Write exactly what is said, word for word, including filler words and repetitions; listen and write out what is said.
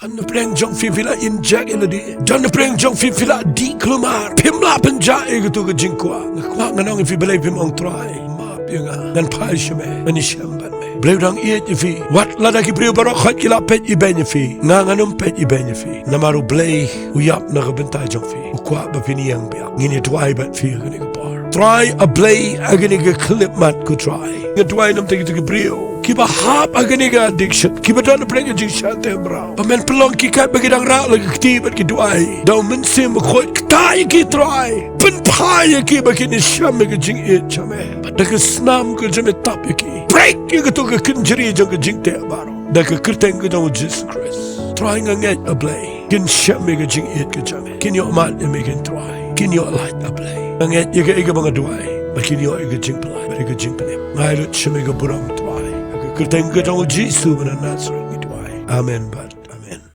Jan na pdeng jong phi phi la injek ïa lade. Jan na pdeng jong phi phi la dih kulmar. Phim lah pynjah ïa katu ka jingkwah. Nga kwah ngan ong ïa phi balei phim ong Trai, map ïa nga. Ngan phai sha me. Ngan ïashem bad me. Blei u dang ïeit ïa phi. Wat lada ki briew baroh khoit ki la peit ibeiñ ïa phi, nga ngan ym peit ibeiñ ïa phi. Namar U Blei u ïap na ka bynta jong phi. U kwah ba phin ïeng biang. Ngin ïa duwai bad phi ha kane ka por. Trai, A Blei, ha kane ka khyllipmat ko Trai, nga duwai namar kito ki briew kiba hap ha kane ka addiction, kiba don ha pdeng ka jingshah tymmen, ba men pynlong ki kat ba ki dang rah la ka kti bad ki duwai. Da U Mynsiem Bakhuid, ktah ïa ki Trai. Pynphai ïa ki ba kin ïashem ïa ka jingïeit jong me. Bad da ka snam ka jong me tap ïa ki. Break ïa kato ka kynjri jong ka jingteh baroh da ka kyrteng ka jong U Jisu Khrist. Trai, nga ngeit, A Blei, kin shem ïa ka jingïeit ka jong me. Kin ïoh mad ïa me, kin Trai. Kin ïoh lait, A Blei. Nga ngeit ïa kaei kaba nga duwai, ba kin ïoh ïa ka jingpyllait bad ïa ka jingpynim. Nga ai lut sha me ka burom, Trai. Ha ka kyrteng ka jong U Jisu ba na Nasareth ngi duwai. Amen bad